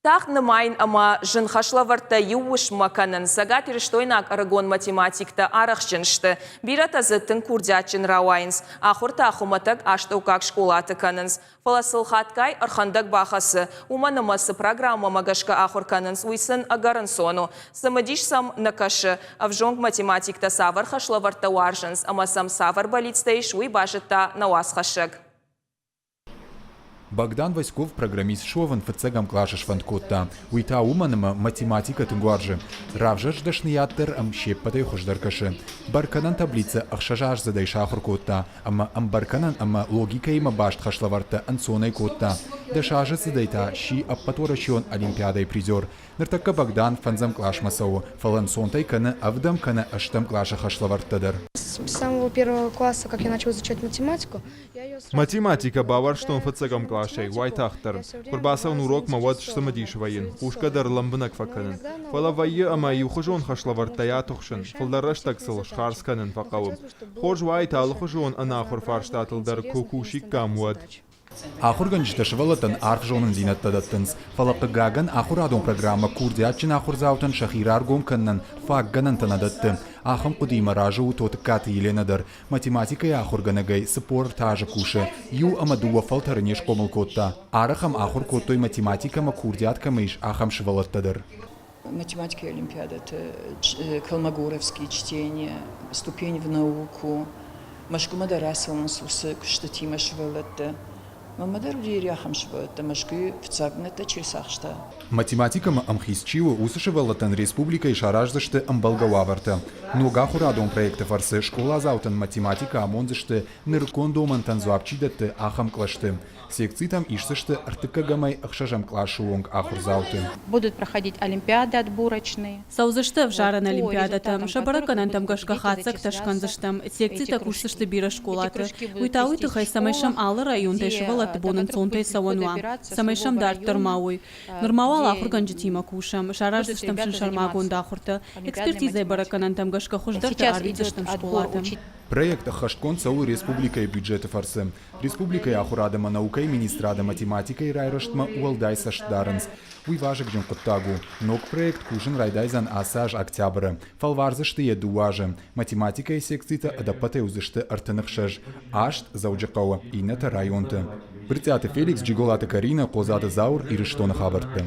Тагъд нымайын ӕмӕ зын хӕслӕвӕрдтӕ иу уысммӕ кӕнын цӕгатирыстойнаг ӕрыгон математиктӕ арӕхстджын сты. Бирӕтӕ дзы тынг курдиатджын рауайынц. Ахуыр та хуымӕтӕг астӕуккаг скъолаты кӕнынц. Фӕлӕ сыл хатгай ӕрхӕндӕг бахӕцы, уымӕн ӕмӕ цы программӕмӕ гӕсгӕ ахуыр кӕнынц, уый сын ӕгӕр ӕнцон у. Цымыдис сӕм нӕ кӕсы. Ӕвзонг математиктӕ цавӕр хӕслӕвӕрдтӕ уарзынц ӕмӕ сӕм цавӕр бӕллицтӕ ис, уый базыдта нӕ уацхӕссӕг. Богдан Васьков программист суӕвын фыццӕгӕм къласы сфӕнд кодта. Уый та уымӕн ӕмӕ математикӕ тынг уарзы. Равзӕрст дӕсныйад дӕр ӕм се ппӕтӕй хуыздӕр кӕсы. Бӕркӕнӕн таблицӕ ӕхсӕзаздзыдӕй сахуыр кодта ӕмӕ ӕмбӕркӕнӕн ӕмӕ логикӕимӕ баст хӕслӕвӕрдтӕ ӕнцонӕй кодта. Дӕсазыдзыдӕй та сси ӕппӕтуӕрӕсеон олимпиадӕйы призер. Ныртӕккӕ Богдан фӕндзӕм къласмӕ цӕуы, фӕлӕ ӕнцонтӕй кӕны ӕвдӕм кӕнӕ ӕстӕм къласы хӕслӕвӕрдтӕ дӕр. С самого первого класса, как я начал изучать математику, Математикӕ бауарзтон фыццӕгӕм къласӕй уайтагъддӕр. Куы рбацӕуын урокмӕ, уӕд сцымыдис вӕййын, хъусгӕ дӕр лӕмбынӕг фӕкӕнын. Фӕлӕ вӕййы ӕмӕ иухуызон хӕслӕвӕрдтӕй атыхсын, фылдӕр рӕстӕг сыл схардз кӕнын фӕхъӕуы. Хорз уаид алыхуызон ӕнахуыр фарстатыл дӕр куы кусиккам, уӕд. Ахуыргӕнджытӕ сывӕллӕттӕн арф зонындзинӕдтӕ дӕттынц, фӕлӕ хъыгагӕн ахуырадон программӕ курдиатджын ахуырдзаутӕн сӕхи раргом кӕнынӕн фаг гӕнӕнтӕ нӕ дӕтты. Ахӕм хъуыдыимӕ разы у Тотыккаты Еленӕ дӕр. Математикӕйы ахуыргӕнӕгӕй 43 азы кусы, иу ӕмӕ дыууӕ фӕлтӕры не схъомыл кодта. Арӕх ӕм ахуыр кодтой математикӕмӕ курдиат кӕмӕ ис, ахӕм сывӕллӕттӕ дӕр. Математикӕйы олимпиадӕты Колмогоровские чтения, ступень в науку, Мӕскуымӕ дӕр ацӕуынц уыцы куыстытимӕ сывӕллӕттӕ. Мӕнмӕ дӕр уыди ахӕм сывӕллӕттӕ, Мӕскуыйы фыццаг бынӕттӕ чи рцахста. Математикӕмӕ ӕмхиц чи у, уыцы сывӕллӕттӕн республикӕйы сараздзысты ӕмбӕлгӕ уавӕртӕ. Ног ахуырадон проекты фӕрцы скъоладзаутӕн математикӕ амондзысты, нырыккон домӕнтӕн дзуапп чи дӕтты, ахӕм кълӕсты. Секцитӕм исдзысты ӕртыккӕгӕмӕй ӕхсӕзӕм къласы онг ахуырдзауты. Будут проходить олимпиады отборочные. Цӕудзысты ӕвзарӕн олимпиадӕтӕ. Сӕ бӕрӕггӕнӕнтӕм гӕсгӕ хатдзӕгтӕ скӕндзыстӕм. Секцитӕ кусдзысты бирӕ скъолаты. Уый та уый тыххӕй, цӕмӕй сӕм алы районтӕй сывӕллӕтты бон ӕнцонтӕй цӕуӕн уа, цӕмӕй сӕм дарддӕр ма уой. Нырма уал ахуыргӕнджытимӕ кусӕм, сараздзыстӕм сын сӕрмагонд ахуыртӕ. Экспертизӕйы бӕрӕггӕнӕнтӕм гӕсгӕ хуыздӕртӕ арвитдзыстӕм скъолатӕм. Проект ӕххӕстгонд цӕуы республикӕйы бюджеты фӕрцы. Республикӕйы ахуырад ӕмӕ наукӕйы министрады математикӕйы райрӕзтмӕ уӕлдай цӕст дарынц. Уый вазыгджын хъуыддаг у. Ног проект кусын райдайдзӕн ацы аз октябры. Фӕлвардзысты йӕ дыууӕ азы. Математикӕйы секцитӕ ӕдӕппӕтӕй уыдзысты 36, аст Дзӕуджыхъӕуы, иннӕтӕ районты. Брытъиаты Феликс, Джиголаты Каринӕ, Хъодзаты Зауыр, Ирыстоны хабӕртты.